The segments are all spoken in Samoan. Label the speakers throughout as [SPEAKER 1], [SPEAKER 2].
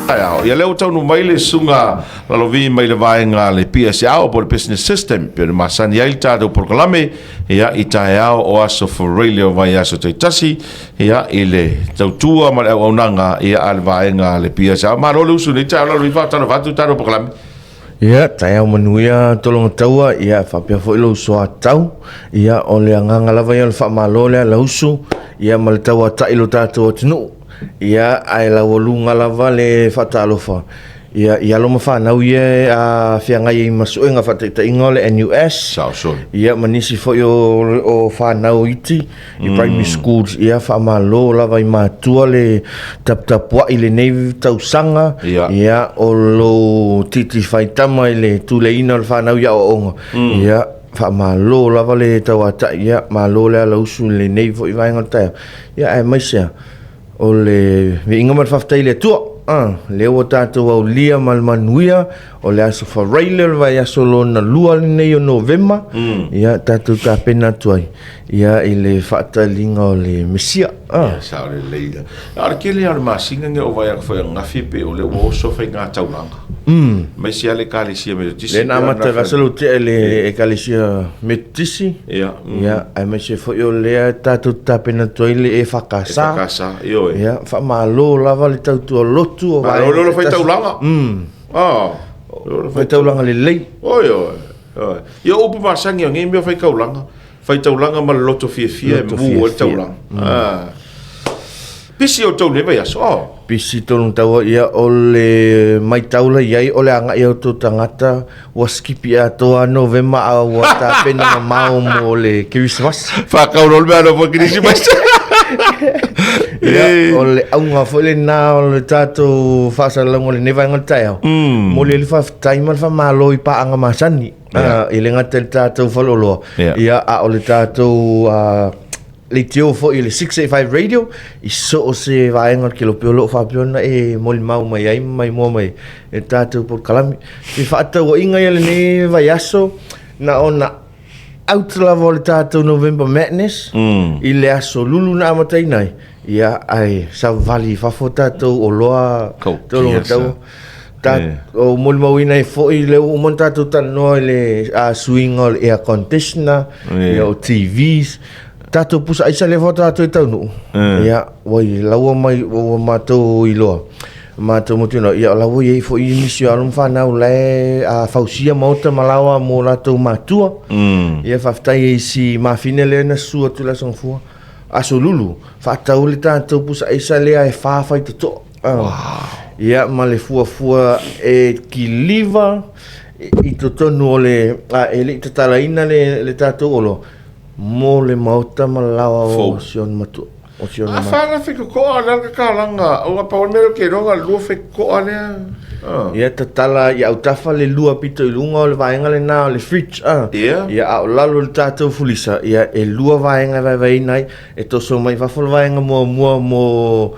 [SPEAKER 1] Taeao. Ia lea ua taunuu mai le susuga Lalovi mai le vaega a le PSL po o le Business System pei ona masani ai le tatou polokalame ia i taeao o aso Faraile o vaiaso taitasi ia i le tautua ma le auaunaga ia a le vaega a le PSL. Malo le usu i lenei taeao Lalovi, faatalofa atu i le tatou polokalame.
[SPEAKER 2] Ia, taeao manuia Tologataua, ia faapea foi lou soatau. Ia, o le agaga lava ia o le faamalo lea Lausu, ia ma le tauatai i lo tatou atunuu. Ia, ae laualuga lava le faatalofa, ia, i alo ma fanau ia e feagai ai ma suega faataitaiga o le NUS,
[SPEAKER 1] Sao soli.
[SPEAKER 2] ia, ma nisi foi o fanau iti i primary schools. Ia, faamalo lava i matua le taputapuai i lenei tausaga.
[SPEAKER 1] Ia.
[SPEAKER 2] Ia, o lou titi faitama i le tuleiina o le fanau i aoaoga. Ia, faamalo lava le tauatai. Ia, malo le alausu i lenei foi vaega o le taeao. Ia, aemaise lava o le viiga ma le faafetai i le Atua, lea ua tatou aulia ma le manuia o le aso Faraile o le vaiaso lona lua lenei o Novema, ia tatou tapena atu ai ia i le faataliga o le Mesia.
[SPEAKER 1] Ia, sao lelei la. A o le tele lava o le masina lenei o vaai atu foi ananafi pei o lea ua oso faiga taulaga. Aemaise lava le Ekalesia Metotisi.
[SPEAKER 2] Lea na amata i le vaiaso lea ua tea i le Ekalesia Metotisi.
[SPEAKER 1] Ia.
[SPEAKER 2] Ia, aemaise foi o lea tatou te tapena atu ai le EFKS.
[SPEAKER 1] EFKS, ioe.
[SPEAKER 2] Ia, faamalo lava le tautua lotu o
[SPEAKER 1] vaega. Malo le faitaulaga. Ah.
[SPEAKER 2] Faitaulaga lelei.
[SPEAKER 1] Oi, oi. Oi. Ia, o upu masani o nei mea faitaulaga. Faitaulaga ma le loto fiafia e mu ai le taulaga. Ah. Pisi outou nei vaiaso, oh.
[SPEAKER 2] Pisi tonu taua ia o le maitau la iai o le agai o outou tagata ua skipi atoa Novema a ua tapena mamao mo le Kerisimasi.
[SPEAKER 1] Whakau loa le mea anō foi Kerisimasi.
[SPEAKER 2] Ia, o le auga foi lena o le tatou faasalalauga o lenei vaega o le taeao. Momoli ai le faafetai ma le faamalo i paaga masani. E le gata i le tatou faleoloa, ia, a o le tatou leitio foi i le 685 Radio i so o se vaega o le kelope o lo o faapea ona e molimau mai ai ma maimoa mai e tatou polokalame. I faatauaiga ia lenei vaiaso na ona out lava o le tatou November Madness i le aso lulu na amataina ai, ia ae savali i fafo tatou oloa tolo tau. Ta, o molimauina ai foi lea ua uma ona tatou talanoa i le suiga o le air conditioner, ia o TVs, tatou pusa aisa lea faatoa toe taunuu, ia ua laua mai ua matou iloa, matou motu ia la ua i ai foi nisi o alo ma fanau la e fausia maota ma laoa mo latou matua. Ia faafetai i si mafine lea na susu atu i le Aso Gafua, Aso Lulu, faatau le tatou pusa aisa lea e fa faitotoa. Wow. Ia ma le fuafua e kiliva i totonu o le a, e le i tatalaina le tatou oloa mo le maota ma laoa o si ona matua. O si ona
[SPEAKER 1] A fa na faitotoa lea le tatalaga. O pau le mea o ke iloa lua faitotoa lea.
[SPEAKER 2] Ia tatala i autafa le lua pito i luga o le vaega lena o le fridge. Ia a o lalo i le tatou fulisa, ia e lua vaega e vaevaeina ai. E toso mai fafo le vaega muamua mo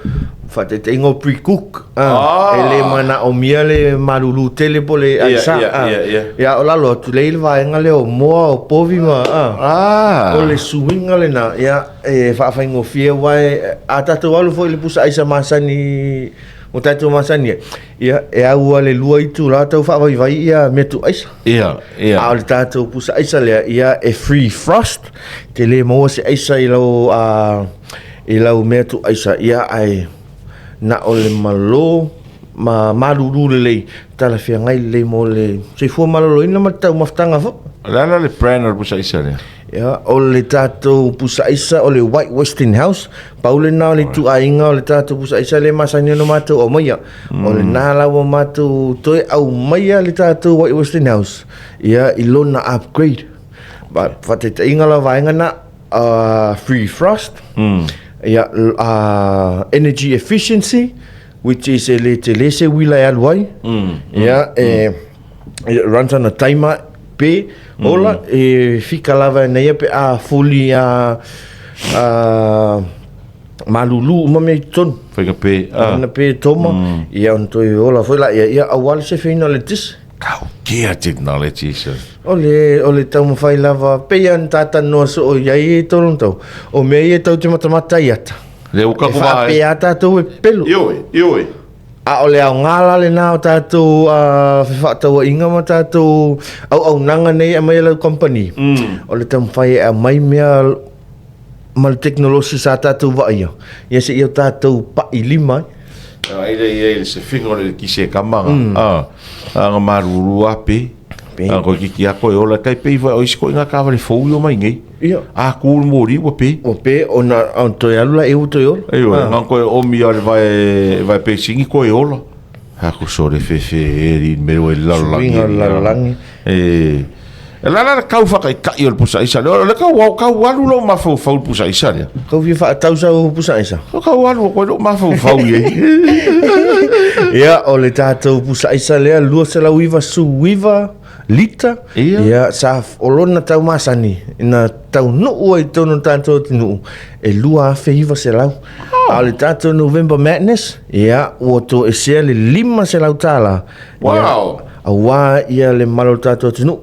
[SPEAKER 2] faataitaiga o pre-cook. E le manaomia le malulu tele po o le aisa. Ia, o lalo atu lea i le vaega lea o moa, o povi ma... O le suiga lena, ia, e faafaigofie aua a tatou alu foi i le pusa aisa masani o tatou masani ai, ia, e au lava i le lua itula tau faavaivai ia meatuaisa.
[SPEAKER 1] Ia, ia.
[SPEAKER 2] A o le tatou pusa aisa lea, ia, e free frost, te le maua se aisa i lau, i lau meatuaisa, ia, ae na o le malo ma malulu lelei, talafeagai lelei mo le soifua maloloina ma le taumafataga foi.
[SPEAKER 1] O le a la le brand o le pusa aisa lea?
[SPEAKER 2] Ia, o le tatou pusa aisa o le White Western House, pau lena o le ituaiga o le tatou pusa aisa lea e masani ona matou aumaia. O lena la ua matou toe aumaia le tatou White Western House, ia, i lona upgrade. Faataitaiga la vaega na, free frost, ia, energy efficiency, which is e le tele se uila e alu ai, ia, e it runs on a timer pe ola e fika lava e nei pe a fully a malulu uma mea i totonu.
[SPEAKER 1] Whainga pe.
[SPEAKER 2] Ona pe toma, ia ona toe ola foi la ia, ia aua le sefeina o le eletise.
[SPEAKER 1] Kau kea technology sir.
[SPEAKER 2] O le, o le taumawhai lava, pei ana tātanoa so o iai e tōrong tau. O mea ia tau te matamata i ata.
[SPEAKER 1] Le uka
[SPEAKER 2] E whaapea tātou e pelu.
[SPEAKER 1] Ioe, ioe.
[SPEAKER 2] A o le aoga la lena o tatou fefaatauaiga ma tatou auaunaga nei e aumai e lau kamupani, o le taumafai e aumai mea ma le tekonolosi sa tatou vaaia, ia seia o tatou pai lima ai.
[SPEAKER 1] Ai lea i ai le sefiga o le elekisi e kama ga. Aga malulu a pe. A koe kiki a koe ola kai pei foi o isi koe ngā kāwale fou i o mai nei.
[SPEAKER 2] Ia.
[SPEAKER 1] A kū le mōri ua pe.
[SPEAKER 2] Ua pe, ona on toe alu la e ua toe ola.
[SPEAKER 1] Ei oe, ngā koe omi a le vae, vae pesingi koe ola. Ha ko sore fefe e ri me oe lalolagi.
[SPEAKER 2] Suiga o le lalolagi.
[SPEAKER 1] E, e la la kau whakaikai o le pusa isa lea. O le kau, au, kau alu lou mafaufau le pusa isa lea.
[SPEAKER 2] Kau fia whaatau sau pusa isa.
[SPEAKER 1] O kau alu o koe lou mafaufau i e.
[SPEAKER 2] Ia, o le tātou pusa isa lea, 299 lita.
[SPEAKER 1] Ia.
[SPEAKER 2] Ia, sa, o lona tau masani, na taunuu ai tonu tātou atunuu, e 2,900. A o le tātou November Madness, ia, ua toesea le 500 tālā.
[SPEAKER 1] Wow.
[SPEAKER 2] Ia, auā ia le mamalu o le tatou atunuu.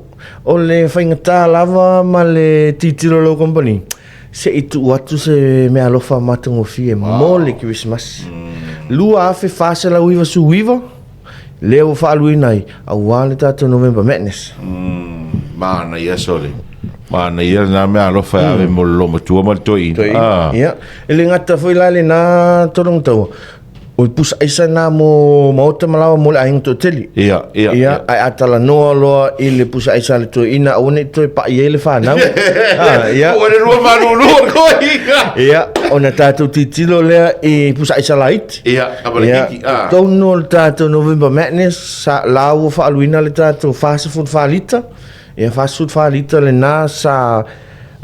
[SPEAKER 2] O le faigata lava ma le tilotilo a lau company, se i tuu atu se meaalofa matagofie mo le Kerisimasi. 2499 lea ua faaluina ai, auā le tatou November Madness.
[SPEAKER 1] Manaia sole. Manaia lena meaalofa e ave mo le loomatua ma le toeaina.
[SPEAKER 2] Toeaina. Ia, e le gata foi la lena tologa taua, O le pusa aisa na mo maota ma laoa mo le aiga toatele.
[SPEAKER 1] Ia, ia,
[SPEAKER 2] ia. Ae a talanoa loa i le pusa aisa a le toeaina, aua ne i toe pai ai le fanau. Ah, ia.
[SPEAKER 1] Ua le lua malulu o le koiga.
[SPEAKER 2] Ia, ona tatou tilotilo lea i pusa aisa laiti.
[SPEAKER 1] Ia, ka wale
[SPEAKER 2] Ia,
[SPEAKER 1] kiki. Ah.
[SPEAKER 2] tonu o le tatou November Madness, sa la ua faaluina le tatou 44 lita. Ia, 44 lita lena sa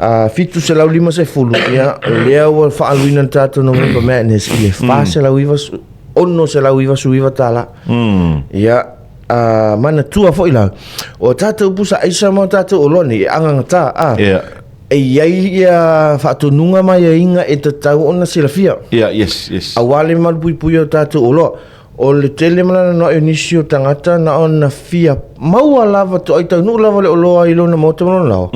[SPEAKER 2] 750, ia, lea ua faaluina le tatou November Madness i le 499 $699. Ia, manatua foi la, o tatou pusa aisa ma o tatou oloa nei, e agagata, a.
[SPEAKER 1] Ia.
[SPEAKER 2] E i ai ia faatonuga ma aiaiga e tatau ona silafia.
[SPEAKER 1] Ia, yes, yes.
[SPEAKER 2] Aua le malupuipuia o tatou oloa. O le tele ma lana noa'i o nisi o tagata na ona fia maua lava toai taunuu lava le oloa i lona maota ma lona laoa,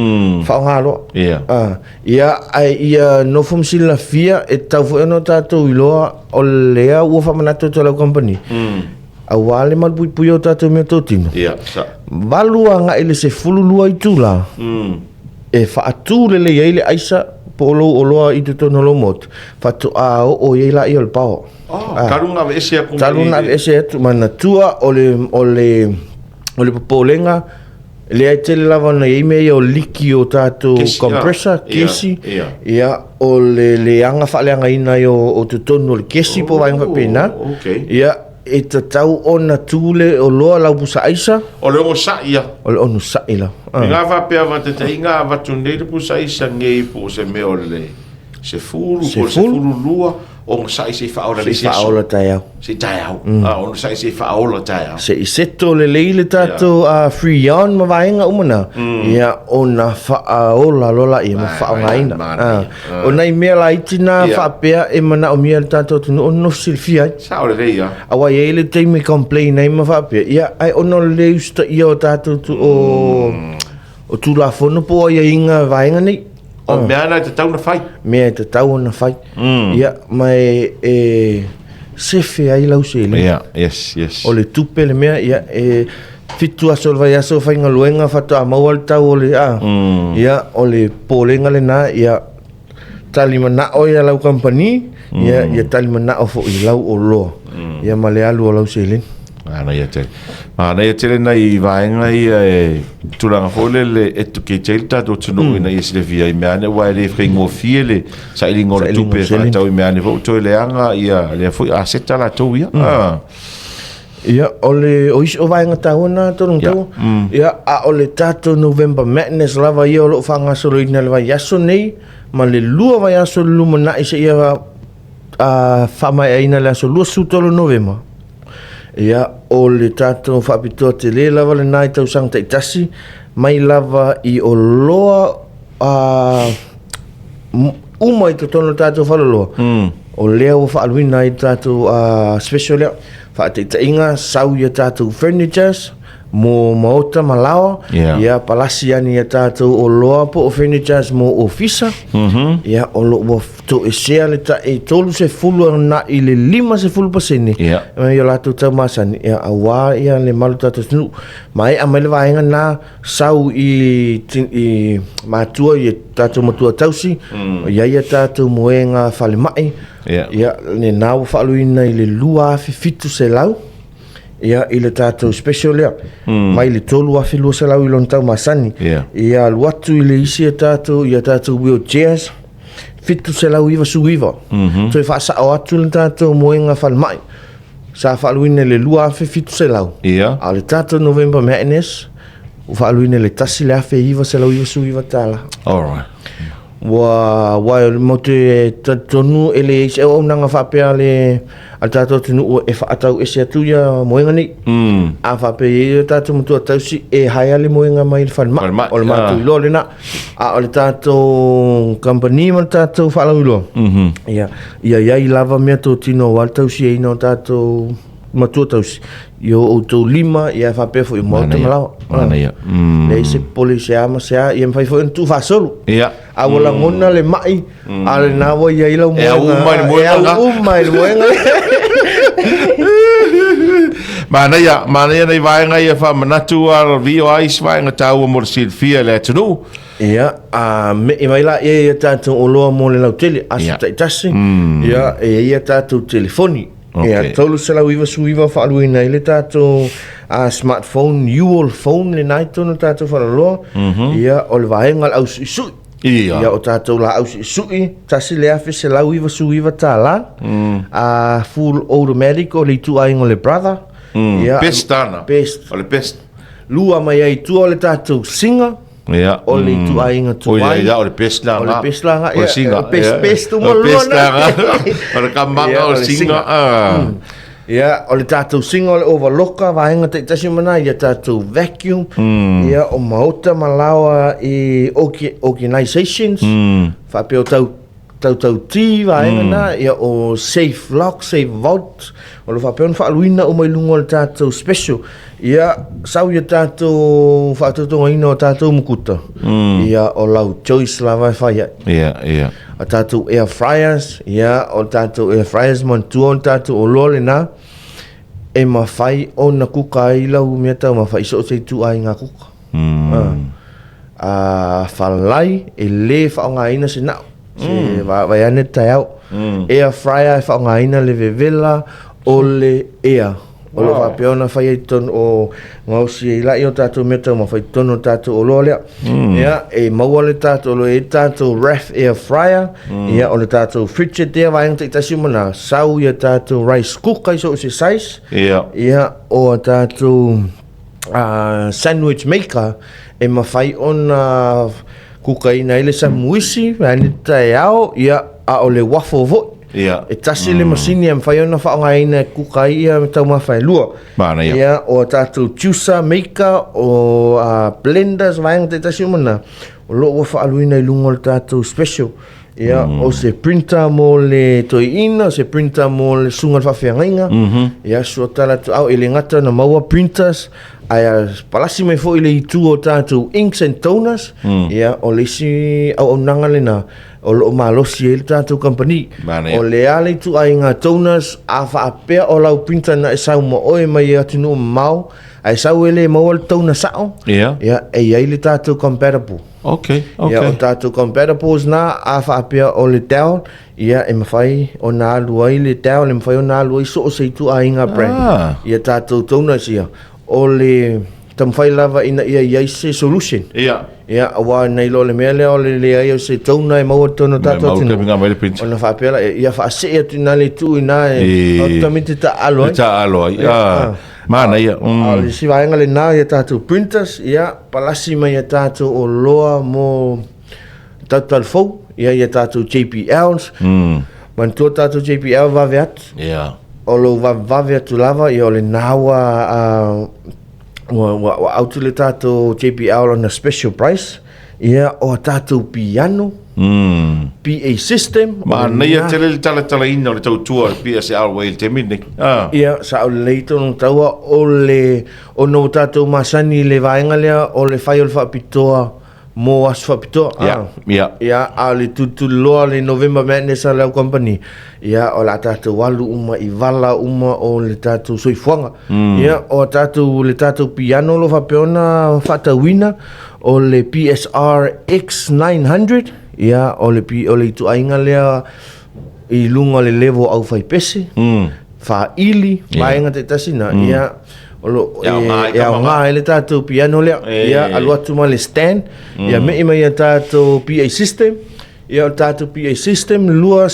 [SPEAKER 2] faaaoga loa.
[SPEAKER 1] Ia.
[SPEAKER 2] Ah, ia, ae ia nofo ma silafia e tatau foi ona o tatou iloa o lea ua faamanatu atu e lau kamupani, aua le malupuipuia o tatou meatotino.
[SPEAKER 1] Ia, sa.
[SPEAKER 2] 8 agai i le 12 itula e faatu lelei ai le aisa po o lou oloa i totonu o lou maota, faatoa oo i ai laia o le paoa.
[SPEAKER 1] Oh, talu na aveese atu.
[SPEAKER 2] Talu na aveese atu, manatua o le, o le, o le popolega, lea e tele lava ona i ai mea ia o liki o tatou
[SPEAKER 1] Kesi,
[SPEAKER 2] compressor,
[SPEAKER 1] ah, ia,
[SPEAKER 2] kesi,
[SPEAKER 1] ia.
[SPEAKER 2] ia, o le leaga faaleagaina ai o, o totonu o le kesi po o vaega faapena.
[SPEAKER 1] Oh, okay.
[SPEAKER 2] Ia, e tatau ona tu le oloa lau pusa aisa.
[SPEAKER 1] O le onosai ia.
[SPEAKER 2] O le onosai lava.
[SPEAKER 1] Ah. I ngā whapea whateteinga a watu nei le pusa aisa ngei po o se mea o le sefulu, po o le
[SPEAKER 2] Sefulu.
[SPEAKER 1] sefulu lua, onosai se i whaola
[SPEAKER 2] Se i
[SPEAKER 1] le se aso.
[SPEAKER 2] faaola taeao.
[SPEAKER 1] Se i taeao. Ah, onosai se i whaola taeao.
[SPEAKER 2] Se i seto lelei le tatou freon ma vaega uma na, ia ona faaola loa laia ma faaaogaina.
[SPEAKER 1] Manaia.
[SPEAKER 2] O nai mea laiti na
[SPEAKER 1] Ia.
[SPEAKER 2] faapea e manaomia e le tatou atunuu ona nofo silafia ai.
[SPEAKER 1] Sao lelei ia.
[SPEAKER 2] Aua e i ai le taimi e complain ai ma faapea, ia ae ona o le le usitaia o tatou tu, o, o Tulafono po o aiaiga vaega nei.
[SPEAKER 1] O mea na e tatau ona fai.
[SPEAKER 2] Mea e tatau ona fai. Ia, ma e, e sefe ai lau seleni.
[SPEAKER 1] Yeah, yes, yes.
[SPEAKER 2] O le tupe le mea, ia, e fitu aso o le vaiaso faigaluega faatoa maua le tau o le, a, ia, o le popolega lena, ia, talimanao ia lau kamupani, ia, ia talimanao foi i lau oloa, ia ma le alu o lau seleni.
[SPEAKER 1] Manaia tele. Manaia tele nai vaega ia e tulaga foi lele e educate ai le tatou atunuu ina ia silafia i mea ane aua e le faigofie le sailiga o le
[SPEAKER 2] Sailiga o
[SPEAKER 1] tupe e
[SPEAKER 2] seleni.
[SPEAKER 1] faatau i mea ane foi ua toe leaga ia lea foi aseta latou ia. Ah.
[SPEAKER 2] Ia, o le, o isi o vaega taua na tonu
[SPEAKER 1] Ia.
[SPEAKER 2] taua. Ia, a o le tatou November Madness lava ia o lo o faagasoloina i le vaiaso nei ma le lua vaiaso i le lumanai seia faamaeaina i le aso 23 Novema. Ia, o le tatou faapitoa tele lava lena i tausaga taitasi, mai lava i oloa uma i totonu o le tatou faleoloa, o lea ua faaluina ai le tatou special lea. Faataitaiga, sau i a tatou furnitures, mo maota ma laoa,
[SPEAKER 1] Ia.
[SPEAKER 2] ia, palasi ane ia tatou oloa po o furnitures mo ofisa, ia, o lo o ua toesea le taʻi 30 agai i le 50%
[SPEAKER 1] Ia.
[SPEAKER 2] mai o latou tau masani, ia, aua ia le malu o tatou atunuu. Maea mai le vaega lena, sau i, i matua i tatou matua tausi, i ai ia tatou moega falemai,
[SPEAKER 1] Ia.
[SPEAKER 2] ia, lena ua faaluina i le 2,700 ia i le tatou special lea mai le 3,200 i lona tau masani.
[SPEAKER 1] Ia.
[SPEAKER 2] Ia alu atu i le isi a tatou ia tatou wheelchairs 799. Toe faasao atu le tatou moega falemai sa faaluina i le 2,700.
[SPEAKER 1] Ia.
[SPEAKER 2] A o le tatou November Madness ua faaluina i le $1,999 tala.
[SPEAKER 1] Alright.
[SPEAKER 2] Ua aua e matou te talitonu e leai se auaunaga faapea a le a le tatou atunuu e faatau ese atu ia moega nei. A faapea e i ai o tatou matua tausi e hire le moega mai le falemai.
[SPEAKER 1] Falemai,
[SPEAKER 2] O le matou
[SPEAKER 1] ah.
[SPEAKER 2] iloa lena. A o le tatou kamupani ma le tatou faalauiloa, ia, ia i ai lava meatotino aua le tausiaina o tatou matua tausi i o outou lima, ia faapea foi i maota ma laoa.
[SPEAKER 1] Manaia.
[SPEAKER 2] Leai se popole i se a ma se a, ia mafai foi ona tuufaasolo.
[SPEAKER 1] Ia.
[SPEAKER 2] A ua lagona le mai, a lena ua i ai lau
[SPEAKER 1] E au
[SPEAKER 2] moega.
[SPEAKER 1] uma i le moega
[SPEAKER 2] E au
[SPEAKER 1] na.
[SPEAKER 2] uma i le moega.
[SPEAKER 1] Manaia, manaia nei vaega ia faamanatu a VOA isi vaega taua mo le silafia i le atunuu.
[SPEAKER 2] Ia, a me'i mai la ia i a tatou oloa mo le lautele, aso
[SPEAKER 1] Ia.
[SPEAKER 2] taitasi, ia, e i ai a tatou telefoni.
[SPEAKER 1] Okay.
[SPEAKER 2] Ia, 399 faaluina ai le tatou smartphone, Ual phone lena i totonu o le tatou faleoloa. Ia, o le vaega o le ausuisui.
[SPEAKER 1] Ia.
[SPEAKER 2] Ia, o tatou laau suisui, $1,199. Full automatic o le ituaiga o le Brother. Ia,
[SPEAKER 1] Best ana.
[SPEAKER 2] Best.
[SPEAKER 1] O le best.
[SPEAKER 2] Lua mai ai i tua o le tatou Singer.
[SPEAKER 1] Ia.
[SPEAKER 2] O le ituaiga
[SPEAKER 1] Oi,
[SPEAKER 2] tuai.
[SPEAKER 1] ia, o le best la
[SPEAKER 2] O le
[SPEAKER 1] nga.
[SPEAKER 2] best la nga,
[SPEAKER 1] O le
[SPEAKER 2] ia,
[SPEAKER 1] singa.
[SPEAKER 2] o le best-
[SPEAKER 1] Ia.
[SPEAKER 2] best
[SPEAKER 1] O
[SPEAKER 2] uma
[SPEAKER 1] le best
[SPEAKER 2] lua
[SPEAKER 1] la
[SPEAKER 2] na.
[SPEAKER 1] nga. O le kamaga
[SPEAKER 2] Ia,
[SPEAKER 1] o
[SPEAKER 2] o
[SPEAKER 1] le
[SPEAKER 2] le
[SPEAKER 1] singa.
[SPEAKER 2] singa.
[SPEAKER 1] Ah.
[SPEAKER 2] Ia, o le tatou singa o le overlooka, vaega taitasi uma na, ia tatou vacuum, ia o maota ma laoa i organizations, faapea o tau tautauti vaega na, ia o safe lock, safe vault, o lo o faapea ona faaluina uma i luga o le tatou special. Ia, sau ia tatou faatautogaina o tatou mukuta, ia o lau choice lava e fai ai.
[SPEAKER 1] Ia, ia.
[SPEAKER 2] A tatou air fryers, ia o tatou air fryers manatua o le tatou oloa lena, e mafai ona kuka ai lau mea taumafa i so o se ituaiga kuka. A falai e lē faaaogaina se nao se vaeane le taeao. Air fryer e faaaogaina le vevela o le ea o lo o faapea ona fai ai i totonu o gaosi ai laia o tatou mea taumafa i totonu o le tatou oloa lea. Ia e maua le tatou o lo o i ai le tatou Raf air fryer, ia o le tatou Frigidaire vaega taitasi uma na, sau ia tatou rice cooker i so o se size,
[SPEAKER 1] Ia.
[SPEAKER 2] ia o a tatou sandwich maker e mafai ona kukaina ai le samuisi vaeane le taeao, ia, a o le waffle foi.
[SPEAKER 1] Ia.
[SPEAKER 2] E tasi le masini e mafai ona faaaogaina e kuka ai ia taumafa e lua.
[SPEAKER 1] Manaia.
[SPEAKER 2] Ia, o a tatou juicer maker, o blenders, vaega taitasi uma na, o lo o ua faaluina i luga o le tatou special. Ia, o se printer mo le toeaina, o se printer mo le susuga i le faafeagaiga. Ia, sua tala atu au, e le gata ona maua printers, ae palasi mai foi le itu o tatou inks and toners. Ia, o le isi auaunaga lena o lo o malosi ai le tatou kamupani.
[SPEAKER 1] Manaia.
[SPEAKER 2] O le a le ituaiga toners, a faapea o lau printer na e sau ma oe mai atunuu mamao, ae sau e le maua le toner sao,
[SPEAKER 1] Ia.
[SPEAKER 2] ia, e i ai le tatou compatible.
[SPEAKER 1] Ok, ok.
[SPEAKER 2] Ia, o tatou compatibles na, a faapea o le Dell, ia, e mafai ona alu ai le Dell, e mafai ona alu ai so o se ituaiga brand.
[SPEAKER 1] Ah.
[SPEAKER 2] Ia tatou toners ia, o le taumafai lava ina ia i ai se solution.
[SPEAKER 1] Ia.
[SPEAKER 2] Ia, aua nei loa le mea lea o le leai o se toner e maua i totonu o tatou
[SPEAKER 1] Mai mau
[SPEAKER 2] atunuu.
[SPEAKER 1] taimi ngā mai le print.
[SPEAKER 2] Ona faapea la, ia faasee atu i ina le itu i ina e,
[SPEAKER 1] E.
[SPEAKER 2] o tamiti taalo ai.
[SPEAKER 1] E taalo ai.
[SPEAKER 2] Ia,
[SPEAKER 1] Ah.
[SPEAKER 2] ah.
[SPEAKER 1] Manaia.
[SPEAKER 2] A o le isi vaega lena ia tatou printers, ia palasi mai ia tatou oloa mo tautalo fou, ia ia tatou JBLs. Manatua tatou JBL vave atu.
[SPEAKER 1] Ia.
[SPEAKER 2] O lou vavevave atu lava, ia o lena ua ua ua ua autu le tatou JBL ona special price. Ia, o a tatou piano, PA system.
[SPEAKER 1] Manaia tele le talatalaina o le tautua o le PSR ua i le taimi lenei.
[SPEAKER 2] Ah. Ia, sao lelei tonu taua o le ona ua tatou masani i le vaega lea o le fai o le faapitoa mo aso faapitoa.
[SPEAKER 1] Ia,
[SPEAKER 2] ah.
[SPEAKER 1] ia.
[SPEAKER 2] Ia, a o le tulituliloa le November Madness a le au company, ia, o le a tatou alu uma i vala uma o le tatou soifuaga. Ia, o a tatou, le tatou piano o lo o faapea ona faatauina, o le PSR X900, ia, o le, o le ituaiga lea i luga o le level o aufaipese, faaili, vaega taitasi na, ia, o lo,
[SPEAKER 1] E aoga ai
[SPEAKER 2] e aoga ai le tatou piano lea. Ia, alu atu ma le stand, ia, mei mai ia tatou PA system, ia, o le tatou PA system, lua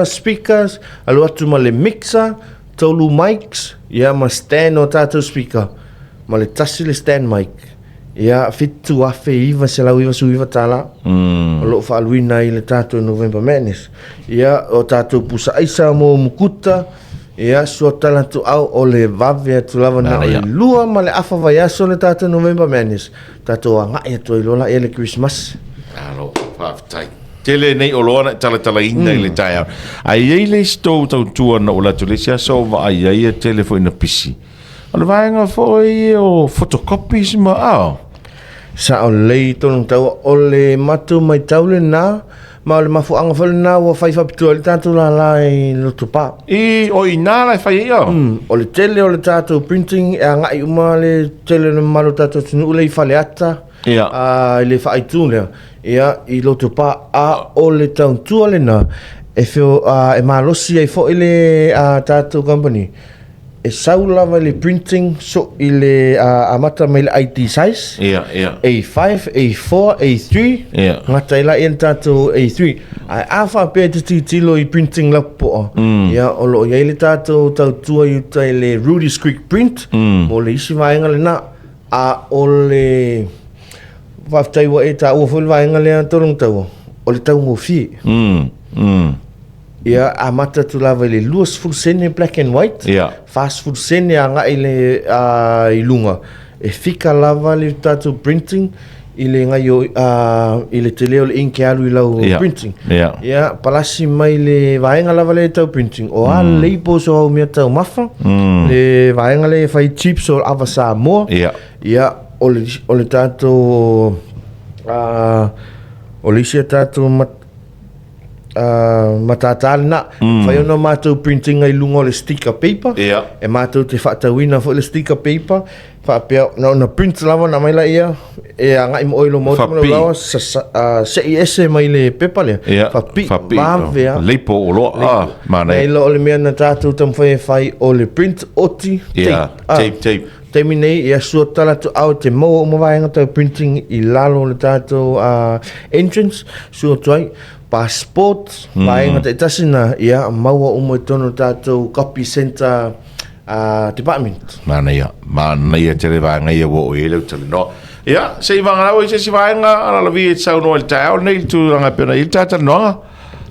[SPEAKER 2] speakers, alu atu ma le mixer, tolu mics, ia, ma stand o tatou speaker, ma le tasi le stand mic. Ia, $7,999 o lo o faaluina ai le tatou November Madness. Ia, o tatou pusa aisa mo Mukuta, ia, sua tala atu au o le vave atu lava na o le 2 ma le afa vaiaso le tatou November Madness. Tatou agai atu ai loa la ia le Kerisimasi.
[SPEAKER 1] Malo, faafetai. Tele nei oloa na e talatalaina i le taeao. Ae i ai le isi tou tautua na ou alu atu i le isi aso o vaai ai e tele foi ina pisi. O le vaega foi o photocopies ma ao.
[SPEAKER 2] Sao lelei tonu taua o le matou maitau lena ma o le mafuaaga foi lena ua fai faapitoa ai le tatou lala i Lotopa.
[SPEAKER 1] I o i ina la e fai ai ao?
[SPEAKER 2] O le tele o le tatou printing e agai uma le tele o le mamalu o le tatou atunuu lea i Faleata i le faaitu lea ia i Lotopa a o le tautua lena e feo e malosi ai foi le tatou company E sau lava i le printing so i le amata mai le ID size.
[SPEAKER 1] Ia, ia.
[SPEAKER 2] A5, A4, A3.
[SPEAKER 1] Ia.
[SPEAKER 2] Gata ai la ia le tatou A3. Ae a faapea e te tilotilo i printing lapopoa, ia o lo o i ai le tatou tautua i uta i le Rudy's Quick Print mo le isi vaega lena. A o le faafetai ua e taua foi le vaega lea Tologataua, o le taugofie. Ia, amata atu lava i le 20 sene black and white, 40 sene agai le, i luga. E fika lava le tatou printing i le gaio, i le tele o le ink e alu i lau printing. Ia, palasi mai le vaega lava lea tau printing. O a labels o au mea taumafa, le vaega lea e fai chips o ava Samoa. Ia, o le, o le tatou, o le isi a tatou matata lena. Fai ona matou printing i luga o le sticker paper. E matou te faatauina foi le sticker paper. Faapea, na ona print lava na mai laia, e agai mo oe i lou maota ma lou laoa, sei ese mai le pepa lea. Faapipii, vave lava.
[SPEAKER 1] Leipo o loa, manaia.
[SPEAKER 2] Nai lo o le mea na tatou taumafai e fai o le print oti, tape.
[SPEAKER 1] Tape, tape.
[SPEAKER 2] Taimi nei, ia sua tala atu au te maua uma vaega tau printing i lalo o le tatou entrance, sua atu ai, passport, vaega taitasi na, ia maua uma i totonu o le tatou copy centre department.
[SPEAKER 1] Manaia, manaia tele vaega ia ua oo i ai lau talanoa. Ia, se i vagalau ai se isi vaega alalavi e te saunoa i le taeao lenei i le tulaga e pei ona i ai le ta talanoaga.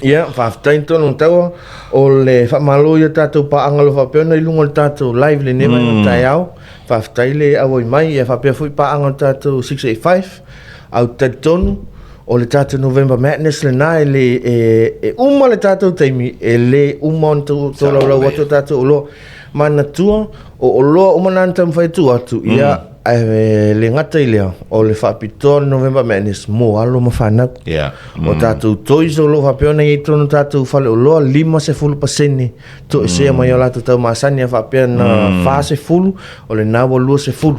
[SPEAKER 2] Ia, faafetai Tonu Taua, o le faamalo i a tatou paaga o lo o faapea ona i luga o le tatou live i lenei vaega taeao. Faafetai le auai mai, ia faapea foi paaga o le tatou 685. Ae ou te talitonu, o le tatou November Madness lena e le, e, e uma le tatou taimi, e le uma ona tolaulau atu a tatou oloa. Manatua, o oloa uma na na taumafai e tuu atu, ia, ae le gata i lea, o le faapitoa o le November Madness mo alo ma fanau. O tatou toys o lo o faapea ona i ai totonu o tatou faleoloa, 50% toesea mai o latou tau masani a faapea na 40, o lena ua 20.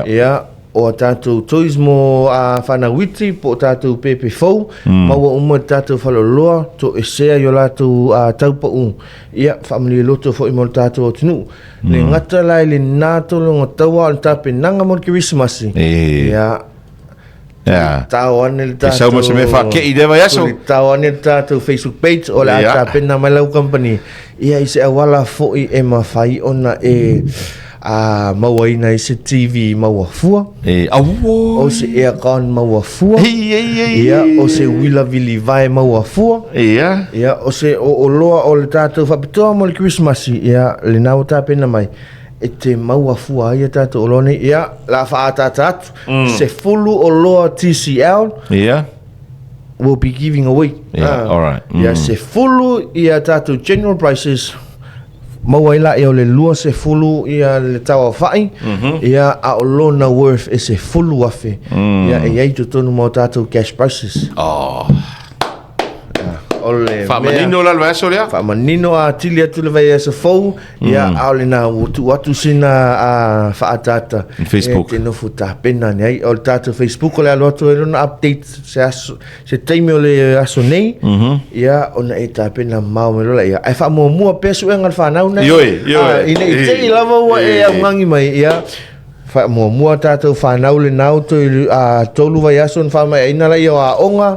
[SPEAKER 2] Ia, o a tatou toys mo a fanau iti po o tatou pepe fou, maua uma i le tatou faleoloa, toesea i o latou tau pau. Ia, faamalie loto foi mo le tatou atunuu. Le gata la i lena tologa taua o le tapenaga mo le Kerisimasi. Ia, tao ane le
[SPEAKER 1] tatou... Sau ma se mea faakei i lea vaiaso.
[SPEAKER 2] Tao ane le tatou Facebook page o le a tapena mai lau company. Ia, i se auala foi e mafai ona e mauaina ai se TV maua fua.
[SPEAKER 1] E, auo.
[SPEAKER 2] O se aircon maua fua.
[SPEAKER 1] Ei, ei, ei.
[SPEAKER 2] Ia, o se uila vilivae maua fua.
[SPEAKER 1] Ia.
[SPEAKER 2] Ia, o se oloa o le tatou faapitoa mo le Kerisimasi, ia, lena ua tapena mai. E te maua fua ai a tatou oloa nei. Ia, la faaataata atu, 10 oloa TCL will be giving away.
[SPEAKER 1] Yeah, alright.
[SPEAKER 2] Ia, 10 ia tatou general prices, maua ai laia o le 20 ia le tauaofai, ia, a o lona worth e 10,000. Ia, e i ai i totonu ma o tatou cash prices.
[SPEAKER 1] Oh.
[SPEAKER 2] O le
[SPEAKER 1] Faamanino la le vaiaso lea?
[SPEAKER 2] Faamanino atili atu le vaiaso fou, ia, a o lena ua tuu atu sina faaataata
[SPEAKER 1] Facebook.
[SPEAKER 2] E te nofo tapena ane ai. O le tatou Facebook o le alu atu ai lona update se aso, se taimi o le aso nei, ia, ona e tapena mamao mai loa laia. Ae faamuamua pea suega a le fanau nei.
[SPEAKER 1] Ioe, ioe.
[SPEAKER 2] Ina i te i lava ua e augagi mai, ia, Faamuamua tatou fanau lena ua toe 3 vaiaso ona faamaeaina laia o aoga,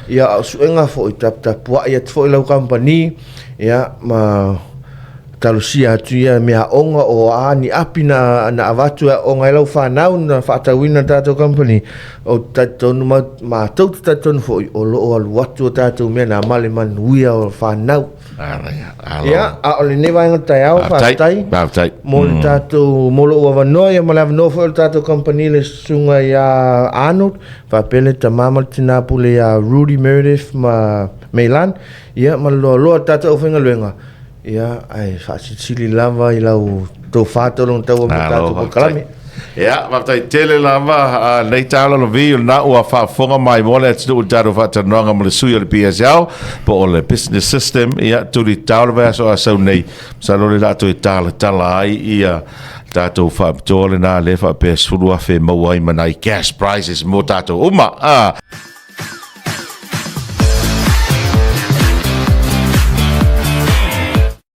[SPEAKER 2] ia a o suega foi taputapuai atu foi lau kamupani, ia ma talosia atu ia meaaoga o a ni api na na avatu e aooga ai lau fanau na faatauina e tatou kamupani, ou te talitonu matou te talitonu foi o lo o alu atu a tatou mea na ma le manuia o fanau. Ia, a o lenei vaega o le taeao, faafetai.
[SPEAKER 1] Faafetai.
[SPEAKER 2] Mo le tatou, mo lou avanoa, ia ma le avanoa foi o le tatou kamupani le susuga ia Arnold, faapea le tama ma le tina pule ia Rudy Meredith ma Meilan, ia ma le loaloa o le tatou aufaigaluega, ia, ae faasilisili lava i lau tofa tologataua mo le tatou polokalame.
[SPEAKER 1] Ia, faafetai tele lava a nei taeao Lalovi, o lena ua faafofoga mai mo le atunuu i le tatou faatalanoaga ma le sui o le PSL po o le Business System. Ia, tulitao le vaiaso a sau nei, masalo o le a toe talatala ai ia tatou faapitoa lena lea faapea 10,000 e maua ai ma nai cash prizes mo tatou uma. Ah.